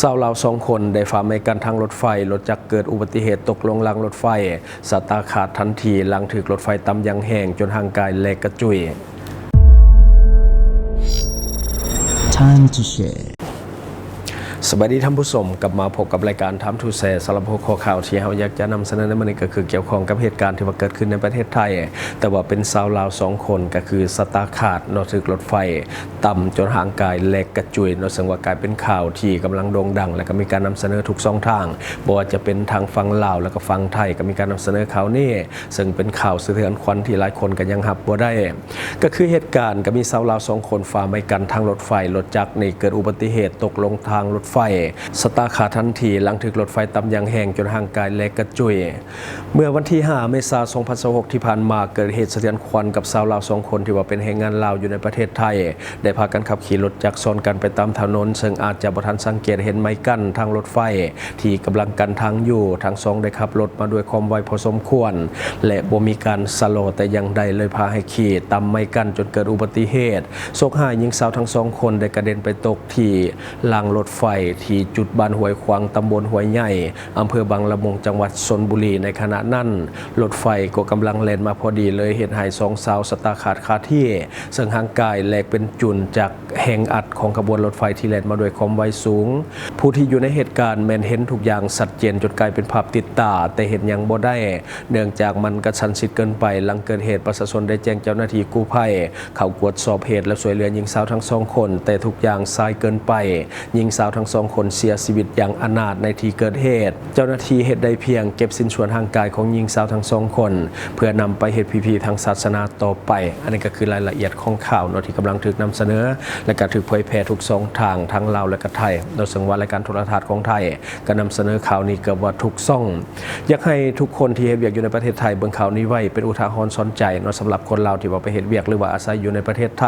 ຊາວລາວສອງຄົນໄດ້ຝ່າໄມ້ກັ້ນທາງລົດໄຟ, ລົດຈັກເກີດອຸບັດຕິເຫດຕົກລົງລາງລົດໄຟ, ສະຕາຂາດທັນທີ ຫຼັງຖືກລົດໄຟຕຳຢ່າງແຮງຈົນຮ່າງກາຍແຫຼກກະຈຸຍ. Time to share. ສະບາຍດີທ່ານຜູ້ຊົມ, ກັບມາພົບກັບລາຍການ Time to Share. ສຳລັບຫົວຂໍ້ຂ່າວທີ່ເຮົາຢາກຈະນຳສະເໜີໃນມື້ນີ້ກໍຄືກ່ຽວຂ້ອງກັບເຫດການທີ່ວ່າເກີດຂຶ້ນໃນປະເທດໄທ, ແຕ່ວ່າເປັນຊາວລາວສອງຄົນ ກໍຄືສະຕາຂາດເນາະ ຖືກລົດໄຟ ຕຳຈົນຮ່າງກາຍແຫຼກກະຈຸຍເນາະ, ເຊິ່ງວ່າກາຍເປັນຂ່າວທີ່ກຳລັງໂດ່ງດັງ ແລະ ກໍມີການນຳສະເໜີທຸກຊ່ອງທາງ, ບໍ່ວ່າຈະເປັນທາງຝັ່ງລາວ ແລະ ກໍຝັ່ງໄທ ກໍມີການນຳສະເໜີຂ່າວນີ້, ເຊິ່ງເປັນຂ່າວສະເທືອນຂວັນທີ່ຫຼາຍຄົນກໍຍັງຮັບບໍ່ໄດ້. ກໍຄືເຫດການ ກໍມີຊາວລາວສອງຄົນຝ່າໄມ້ກັ້ນທາງລົດໄຟ, ລົດຈັກນີ້ເກີດອຸບັດຕິເຫດຕົກລົງທາງລົດໄຟ, ສະຕາຂາດທັນທີ ຫຼັງຖືກລົດໄຟຕຳຢ່າງແຮງຈົນຮ່າງກາຍແຫຼກກະຈຸຍ. ເມື່ອວັນທີຫ້າ ເມສາ ສອງພັນຊາວຫົກ ທີ່ຜ່ານມາ, ເກີດເຫດສະເທືອນຂວັນກັບຊາວລາວສອງຄົນທີ່ວ່າເປັນແຮງງານລາວຢູ່ໃນປະເທດໄທ ໄດ້ພາກັນຂັບຂີ່ລົດຈັກຊ້ອນກັນໄປຕາມຖະໜົນ, ເຊິ່ງອາດຈະບໍ່ທັນສັງເກດເຫັນໄມ້ກັ້ນທາງລົດໄຟທີ່ກຳລັງກັ້ນທາງຢູ່. ທັງສອງໄດ້ຂັບລົດມາດ້ວຍຄວາມໄວພໍສົມຄວນ ແລະ ບໍ່ມີການຊະລໍແຕ່ຢ່າງໃດ, ເລີຍພາໃຫ້ຂີ່ຕຳໄມ້ກັ້ນຈົນເກີດອຸບັດຕິເຫດ. ໂຊກຮ້າຍ, ຍິງສາວທັງສອງຄົນໄດ້ກະເດັນໄປຕົກທີ່ລາງລົດໄຟທີ່ຈຸດບ້ານຫ້ວຍຂວາງ, ຕຳບົນຫ້ວຍໃຫຍ່, ອຳເພີບັງລະມຸງ, ຈັງຫວັດຊົນບຸລີ. ໃນຂະນະນັ້ນ, ລົດໄຟກໍກຳລັງແລ່ນມາພໍດີ, ເລີຍເຮັດໃຫ້ສອງສາວສະຕາຂາດຄາທີ່, ເຊິ່ງຮ່າງກາຍແຫຼກເປັນຈຸນຈາກແຮງອັດຂອງຂະບວນລົດໄຟທີ່ແລ່ນມາດ້ວຍຄວາມໄວສູງ. ຜູ້ທີ່ຢູ່ໃນເຫດການແມ່ນເຫັນທຸກຢ່າງຊັດເຈນຈົນກາຍເປັນພາບຕິດຕາ, ແຕ່ເຮັດຫຍັງບໍ່ໄດ້, ເນື່ອງຈາກມັນກະຊັ້ນຊິດເກີນໄປ. ຫຼັງເກີດເຫດ, ປະຊາຊົນໄດ້ແຈ້ງເຈົ້າໜ້າທີ່ກູ້ໄພ ເຂົ້າກວດສອບເຫດ ແລະ ຊ່ວຍເຫຼືອຍິງສາວທັງສອງຄົນ, ແຕ່ທຸກຢ່າງຊາຍເກີນໄປ. ຍິງສາວທັງສອງຄົນເສຍຊີວິດຢ່າງອະນາດໃນທີ່ເກີດເຫດ. ເຈົ້າໜ້າທີ່ເຮັດໄດ້ພຽງເກັບຊິ້ນສ່ວນຮ່າງກາຍຂອງຍິງສາວທັງສອງຄົນ ເພື່ອນຳໄປເຮັດພິທີທາງສາສະໜາຕໍ່ໄປ. ອັນນີ້ກໍຄືລາຍລະອຽດຂອງຂ່າວເນາະ ທີ່ກຳລັງຖືກນຳສະເໜີ ແລະ ກໍຖືກເຜີຍແຜ່ທຸກຊ່ອງທາງ ທັງລາວ ແລະ ກໍໄທເນາະ, ເຊິ່ງວ່າລາຍການໂທລະທັດຂອງໄທ ກໍນຳສະເໜີຂ່າວນີ້ເກືອບວ່າທຸກຊ່ອງ. ຢາກໃຫ້ທຸກຄົນທີ່ເຮັດວຽກຢູ່ໃນປະເທດໄທເບິ່ງຂ່າວນີ້ໄວ້ເປັນອຸທາຫອນສອນໃຈເນາະ, ສຳລັບຄົນລາວທີ່ວ່າໄປເຮັດວຽກ ຫຼືວ່າອາໄສຢູ່ໃນປະເທດໄທ.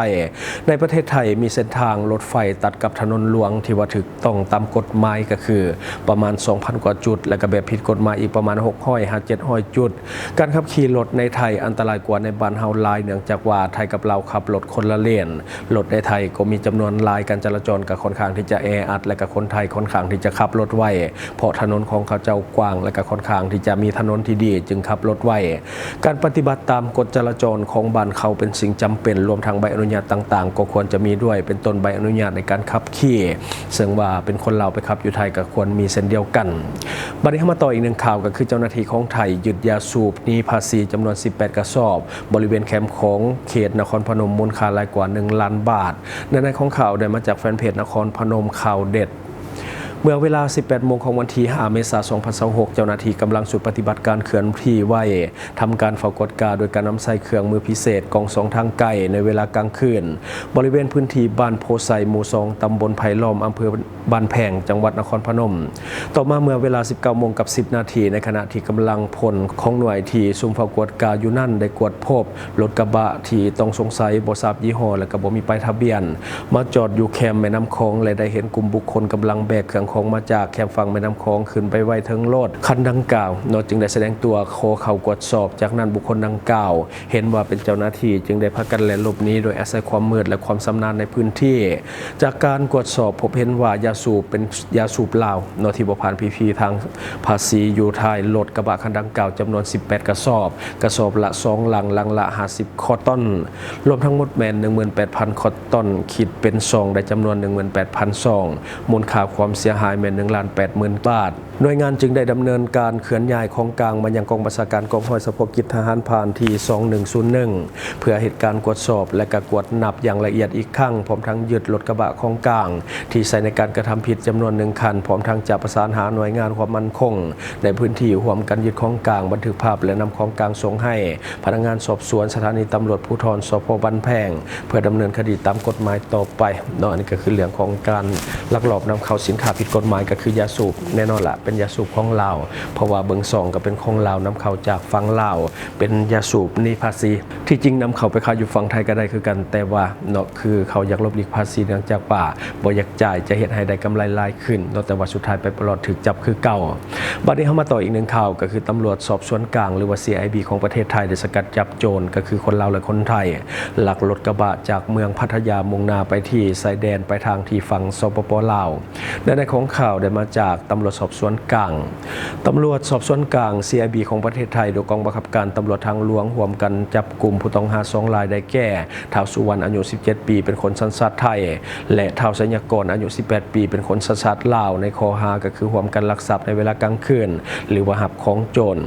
ໃນປະເທດໄທມີເສັ້ນທາງລົດໄຟຕັດກັບຖະໜົນຫຼວງທີ່ວ່າຖືກຕ້ອງຕາມກົດໝາຍ ກໍຄືປະມານສອງພັນກວ່າຈຸດ ແລະ ກໍແບບຜິດກົດໝາຍອີກປະມານຫົກຮ້ອຍຫາເຈັດຮ້ອຍຈຸດ. ການຂັບຂີ່ລົດໃນໄທອັນຕະລາຍກວ່າໃນບ້ານເຮົາຫຼາຍ, ເນື່ອງຈາກວ່າໄທກັບລາວຂັບລົດຄົນລະເລນ. ລົດໃນໄທກໍມີຈຳນວນຫຼາຍ, ການຈະລາຈອນກໍຄ່ອນຂ້າງທີ່ຈະແອອັດ ແລະ ກໍຄົນໄທຄ່ອນຂ້າງທີ່ຈະຂັບລົດໄວ, ເພາະຖະໜົນຂອງເຂົາເຈົ້າກວ້າງ ແລະ ກໍຄ່ອນຂ້າງທີ່ຈະມີຖະໜົນທີ່ດີ ຈຶ່ງຂັບລົດໄວ. ການປະຕິບັດຕາມກົດຈະລາຈອນຂອງບ້ານເຂົາເປັນສິ່ງຈຳເປັນ, ລວມທັງໃບອະນຸຍາດຕ່າງໆ ກໍຄວນຈະມີດ້ວຍ, ເປັນຕົ້ນໃບອະນຸຍາດໃນການຂັບຂີ່, ເຊິ່ງວ່າເປັນຄົນລາວໄປຂັບຢູ່ໄທກໍຄວນມີເຊັ່ນດຽວກັນ. ບັດນີ້ເຮົາມາຕໍ່ອີກໜຶ່ງຂ່າວ, ກໍຄືເຈົ້າໜ້າທີ່ຂອງໄທຍຶດຢາສູບໜີພາສີຈຳນວນສິບແປດກະສອບ ບໍລິເວນແຄມຂອງເຂດນະຄອນພະນົມ ມູນຄ່າຫຼາຍກວ່າໜຶ່ງລ້ານບາດ. ເນື້ອໃນຂອງຂ່າວໄດ້ມາຈາກແຟນເພຈນະຄອນພະນົມຂ່າວເດັດ. ເມື່ອເວລາສິບແປດໂມງຂອງວັນທີຫ້າ ເມສາ ສອງພັນຊາວຫົກ ເຈົ້າໜ້າທີ່ກຳລັງຊຸດປະຕິບັດການເຄື່ອນທີ່ໄວ ທຳການເຝົ້າກວດກາໂດຍການນຳໃຊ້ເຄື່ອງມືພິເສດ ກ້ອງສ່ອງທາງໄກ ໃນເວລາກາງຄືນ ບໍລິເວນພື້ນທີ່ບ້ານໂພໄຊ ໝູ່ສອງ ຕຳບົນໄຜ່ລ້ອມ ອຳເພີ ບ້ານແພງ ຈັງຫວັດນະຄອນພະນົມ. ຕໍ່ມາເມື່ອເວລາສິບເກົ້າໂມງກັບສິບນາທີ ໃນຂະນະທີ່ກຳລັງພົນຂອງໜ່ວຍທີ່ຊຸມເຝົ້າກວດກາຢູ່ນັ້ນໄດ້ກວດພົບລົດກະບະທີ່ຕ້ອງສົງໄສ ບໍ່ຊາບຍີ່ຫໍ້ ແລະ ກໍບໍ່ມີປ້າຍທະບຽນ ມາຈອດຢູ່ແຄມແມ່ນ້ຳຂອງ ແລະ ໄດ້ເຫັນກຸ່ມບຸກຄົນກຳລັງແບກເຄື່ອງຂອງມາຈາກແຄມຝັ່ງແມ່ນ້ຳຂອງຂຶ້ນໄປໄວ້ເທິງລົດຄັນດັ່ງກ່າວເນາະ ຈຶ່ງໄດ້ສະແດງຕົວຂໍເຂົ້າກວດສອບ. ຈາກນັ້ນບຸກຄົນດັ່ງກ່າວ ເຫັນວ່າເປັນເຈົ້າໜ້າທີ່ ຈຶ່ງໄດ້ພາກັນແລ່ນຫຼົບໜີໂດຍອາໄສຄວາມມືດ ແລະ ຄວາມຊຳນານໃນພື້ນທີ່. ຈາກການກວດສອບພົບເຫັນວ່າຢາສູບເປັນຢາສູບລາວເນາະ ທີ່ບໍ່ຜ່ານພິທີທາງພາສີ ຢູ່ທ້າຍລົດກະບະຄັນດັ່ງກ່າວຈຳນວນສິບແປດກະສອບ, ກະສອບລະສອງລັງ, ລັງລະຫ້າສິບຄອດຕອນ, ລວມທັງໝົດແມ່ນໜຶ່ງໝື່ນແປດພັນຄອດຕອນ, ຄິດເປັນຊອງໄດ້ຈຳນວນໜຶ່ງໝື່ນແປດພັນຊອງ, ມູນຄ່າຄວາມເສຍຫາຍແມ່ນໜຶ່ງລ້ານແປດໝື່ນບາດ. ໜ່ວຍງານຈຶ່ງໄດ້ດຳເນີນການເຄື່ອນຍ້າຍຂອງກາງມາຍັງກອງບັນຊາການກອງຮ້ອຍສະເພາະກິດທະຫານຜ່ານທີສອງໜຶ່ງສູນໜຶ່ງ ເພື່ອເຮັດການກວດສອບ ແລະ ກະກວດນັບຢ່າງລະອຽດອີກຄັ້ງ, ພ້ອມທັງຍຶດລົດກະບະຂອງກາງທີ່ໃຊ້ໃນການກະທຳຜິດຈຳນວນໜຶ່ງຄັນ, ພ້ອມທັງຈະປະສານຫາໜ່ວຍງານຄວາມໝັ້ນຄົງໃນພື້ນທີ່ຮ່ວມກັນຍຶດຂອງກາງ, ບັນທຶກພາບ ແລະ ນຳຂອງກາງສົ່ງໃຫ້ພະນັກງານສອບສວນສະຖານີຕຳຫຼວດພູທອນ ສພ ບ້ານແພງ ເພື່ອດຳເນີນຄະດີຕາມກົດໝາຍຕໍ່ໄປເນາະ. ອັນນີ້ກໍຄືເລື່ອງຂອງການລັກລອບນຳເຂົ້າສິນຄ້າຜິດກົດໝາຍ ກໍຄືຢາສູບ. ແນ່ນອນລະ ເປັນຢາສູບຂອງລາວ ເພາະວ່າເບິ່ງຊອງກໍເປັນຂອງລາວ, ນຳເຂົ້າຈາກຝັ່ງລາວ, ເປັນຢາສູບໜີພາສີ. ທີ່ຈິງນຳເຂົ້າໄປຂາຍຢູ່ຝັ່ງໄທກໍໄດ້ຄືກັນ, ແຕ່ວ່າເນາະ ຄືເຂົາຢາກຫຼົບຫຼີກພາສີ ເນື່ອງຈາກວ່າບໍ່ຢາກຈ່າຍ ຈະເຮັດໃຫ້ໄດ້ກຳໄລຫຼາຍຂຶ້ນເນາະ, ແຕ່ວ່າສຸດທ້າຍໄປບໍ່ລອດ ຖືກຈັບຄືເກົ່າ. ບັດນີ້ເຮົາມາຕໍ່ອີກໜຶ່ງຂ່າວ ກໍຄືຕຳຫຼວດສອບສວນກາງ ຫຼືວ່າ ຊີໄອບີ ຂອງປະເທດໄທ ໄດ້ສະກັດຈັບໂຈນ ກໍຄືຄົນລາວ ແລະ ຄົນໄທ ລັກລົດກະບະຈາກເມືອງພັດທະຍາ ມຸ່ງໜ້າໄປທີ່ຊາຍແດນ ໄປທາງທີ່ຝັ່ງ ສປປ ລາວ. ເນື້ອໃນຂອງຂ່າວໄດ້ມາຈາກຕຳຫຼວດສອບສວນກາງ. ຕຳຫຼວດສອບສວນກາງ ຊີໄອບີ ຂອງປະເທດໄທ ໂດຍກອງບັງຄັບການຕຳຫຼວດທາງຫຼວງ ຮ່ວມກັນຈັບກຸມຜູ້ຕ້ອງຫາສອງລາຍ ໄດ້ແກ່ ທ້າວ ສຸວັນ ອາຍຸສິບເຈັດປີ ເປັນຄົນສັນຊາດໄທ ແລະ ທ້າວ ໄຊຍະກອນ ອາຍຸສິບແປດປີ ເປັນຄົນສັນຊາດລາວ ໃນຂໍ້ຫາກໍຄືຮ່ວມກັນລັກຊັບໃນເວລາກາງຄືນ ຫຼືວ່າຮັບຂອງໂຈນ.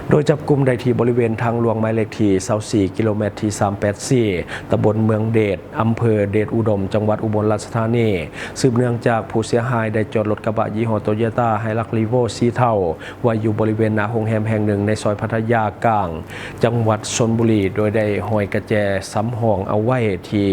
ໂດຍຈັບກຸມໄດ້ທີ່ບໍລິເວນທາງຫຼວງໝາຍເລກທີຊາວສີ່ ກິໂລແມັດທີສາມແປດສີ່ ຕຳບົນເມືອງເດດ ອຳເພີເດດອຸດົມ ຈັງຫວັດອຸບົນລາຊະທານີ ສືບເນື່ອງຈາກຜູ້ເສຍຫາຍໄດ້ຈອດລົດກະບະຍີ່ຫໍ້ ໂຕໂຍຕ້າ ໄຮລັກ ຣີໂວ້ ສີເທົາ ໄວ້ຢູ່ບໍລິເວນໜ້າໂຮງແຮມແຫ່ງໜຶ່ງໃນຊອຍພັດທະຍາກາງ ຈັງຫວັດຊົນບຸລີ ໂດຍໄດ້ຫ້ອຍກະແຈສຳຮອງເອົາໄວ້ທີ່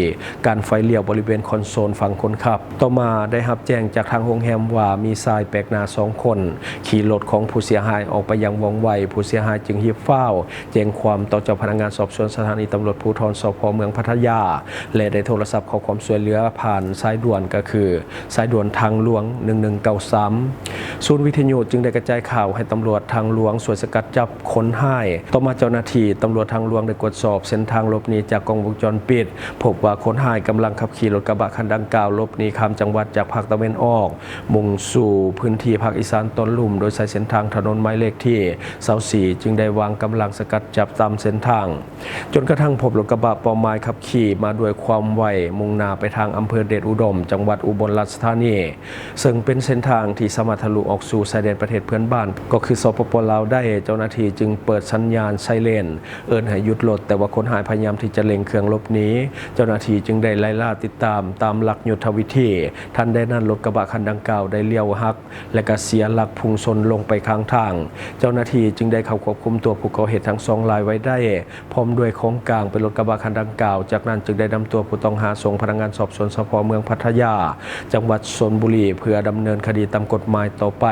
ການໄຟລ້ຽວບໍລິເວນຄອນໂຊນຝັ່ງຄົນຂັບ. ຕໍ່ມາໄດ້ຮັບແຈ້ງຈາກທາງໂຮງແຮມວ່າ ມີຊາຍແປກໜ້າສອງຄົນຂີ່ລົດຂອງຜູ້ເສຍຫາຍອອກໄປຢ່າງວ່ອງໄວ, ຜູ້ເສຍຫາຍຈຶ່ງຮີບຟ້າວແຈ້ງຄວາມຕໍ່ເຈົ້າພະນັກງານສອບສວນສະຖານີຕຳຫຼວດພູທອນ ສພ ເມືອງພັດທະຍາ ແລະ ໄດ້ໂທລະສັບຂໍຄວາມຊ່ວຍເຫຼືອຜ່ານສາຍດ່ວນ ກໍຄື ສາຍດ່ວນທາງຫຼວງ ໜຶ່ງໜຶ່ງເກົ້າສາມ. ສູນວິທະຍຸຈຶ່ງໄດ້ກະຈາຍຂ່າວໃຫ້ຕຳຫຼວດທາງຫຼວງຊ່ວຍສະກັດຈັບຄົນຮ້າຍ. ຕໍ່ມາເຈົ້າໜ້າທີ່ຕຳຫຼວດທາງຫຼວງໄດ້ກວດສອບເສັ້ນທາງຫຼົບໜີຈາກກ້ອງວົງຈອນປິດ, ພົບວ່າຄົນຮ້າຍກຳລັງຂັບຂີ່ລົດກະບະຄັນດັ່ງກ່າວຫຼົບໜີຂ້າມຈັງຫວັດຈາກພາກຕາເວັນອອກ ມຸ່ງສູ່ພື້ນທີ່ພາກອີສານຕອນລຸ່ມ ໂດຍໃຊ້ເສັ້ນທາງຖະໜົນໝາຍເລກທີຊາວສີ່ ຈຶ່ງໄດ້ວາງກຳລັງສະກັດຈັບຕາມເສັ້ນທາງ. ຈົນກະທັ່ງພົບລົດກະບະເປົ້າໝາຍຂັບຂີ່ມາດ້ວຍຄວາມໄວ ມຸ່ງໜ້າໄປທາງອຳເພີເດດອຸດົມ ຈັງຫວັດອຸບົນລາຊະທານີ, ເຊິ່ງເປັນເສັ້ນທາງທີ່ສາມາດທະລຸອອກສູ່ຊາຍແດນປະເທດເພື່ອນບ້ານ ກໍຄື ສປປ ລາວ ໄດ້. ເຈົ້າໜ້າທີ່ຈຶ່ງເປີດສັນຍານໄຊເຣນເອີ້ນໃຫ້ຢຸດລົດ, ແຕ່ວ່າຄົນຮ້າຍພະຍາຍາມທີ່ຈະເລັ່ງເຄື່ອງຫຼົບໜີ. ເຈົ້າໜ້າທີ່ຈຶ່ງໄດ້ໄລ່ລ່າຕິດຕາມຕາມຫຼັກຍຸດທະວິທີ. ທັນໃດນັ້ນ, ລົດກະບະຄັນດັ່ງກ່າວໄດ້ລ້ຽວຫັກ ແລະ ກະເສຍຫຼັກພຸ່ງຊົນລົງໄປຂ້າງທາງ. ເຈົ້າໜ້າທີ່ຈຶ່ງໄດ້ເຂົ້າຄວບຄຸມຕົວຜູ້ກໍ່ເຫດທັງສອງລາຍໄວ້ໄດ້ ພ້ອມດ້ວຍຂອງກາງເປັນລົດກະບະຄັນດັ່ງກ່າວ. ຈາກນັ້ນຈຶ່ງໄດ້ນຳຕົວຜູ້ຕ້ອງຫາສົ່ງພະນັກງານສອບສວນ ສພ ເມືອງພັດທະຍາ ຈັງຫວັດຊົນບຸລີ ເພື່ອດຳເນີນຄະດີຕາມກົດໝາຍຕໍ່ໄປ.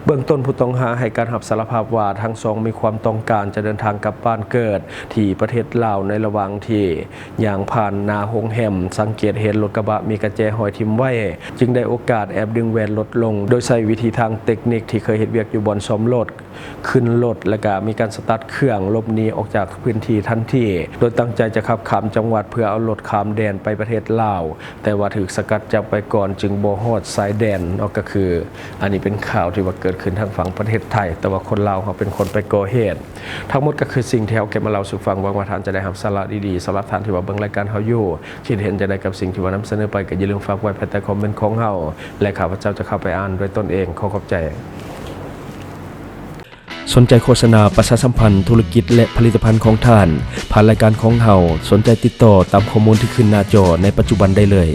ເບື້ອງຕົ້ນຜູ້ຕ້ອງຫາໃຫ້ການຮັບສາລະພາບວ່າ ທັງສອງມີຄວາມຕ້ອງການຈະເດີນທາງກັບບ້ານເກີດທີ່ປະເທດລາວ. ໃນລະຫວ່າງທີ່ຍ່າງຜ່ານໜ້າໂຮງແຮມ ສັງເກດເຫັນລົດກະບະມີກະແຈຫ້ອຍຖິ້ມໄວ້ ຈຶ່ງໄດ້ໂອກາດແອບດຶງແວ່ນລົດລົງ ໂດຍໃຊ້ວິທີທາງເຕັກນິກທີ່ເຄີຍເຮັດວຽກຢູ່ບ່ອນສ້ອມລົດ. ຂຶ້ນລົດ ແລະ ກະມີການສະຕາດເຄື່ອງຫຼົບໜີອອກຈາກພື້ນທີ່ທັນທີ ໂດຍຕັ້ງໃຈຈະຂັບຂ້າມຈັງຫວັດເພື່ອເອົາລົດຂ້າມແດນໄປປະເທດລາວ, ແຕ່ວ່າຖືກສະກັດຈັບໄວ້ກ່ອນ ຈຶ່ງບໍ່ຮອດຊາຍແດນເນາະ. ກໍຄືອັນນີ້ເປັນຂ່າວທີ່ວ່າເກີດຂຶ້ນທາງຝັ່ງປະເທດໄທ, ແຕ່ວ່າຄົນລາວເຮົາເປັນຄົນໄປກໍ່ເຫດ. ທັງໝົດກໍຄືສິ່ງທີ່ເຮົາເກັບມາເລົ່າສູ່ຟັງ, ຫວັງວ່າທ່ານຈະໄດ້ຮັບສາລະດີໆ. ສຳລັບທ່ານທີ່ວ່າເບິ່ງລາຍການເຮົາຢູ່ ຄິດເຫັນຈັ່ງໃດກັບສິ່ງທີ່ວ່ານຳສະເໜີໄປ ກໍຢ່າລືມຝາກໄວ້ພາຍໃຕ້ຄອມເມັນຂອງເຮົາ ແລະ ຂ້າພະເຈົ້າຈະເຂົ້າໄປອ່ານດ້ວຍຕົນເອງ. ຂໍຂອບໃຈ. ສົນໃຈໂຄສະນາປະຊາສຳພັນທຸລະກິດ ແລະ ຜະລິດຕະພັນຂອງທ່ານ ຜ່ານລາຍການຂອງເຮົາ, ສົນໃຈຕິດຕໍ່ຕາມຂໍ້ມູນທີ່ຂຶ້ນໜ້າຈໍໃນປັດຈຸບັນໄດ້ເລີຍ.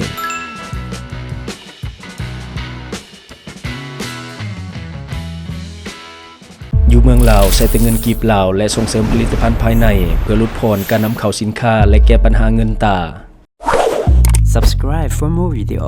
ຢູ່ເມືອງລາວ ໃຊ້ແຕ່ເງິນກີບລາວ ແລະ ສົ່ງເສີມຜະລິດຕະພັນພາຍໃນ ເພື່ອຫຼຸດຜ່ອນການນຳເຂົ້າສິນຄ້າ ແລະ ແກ້ບັນຫາເງິນຕາ. Subscribe for more video.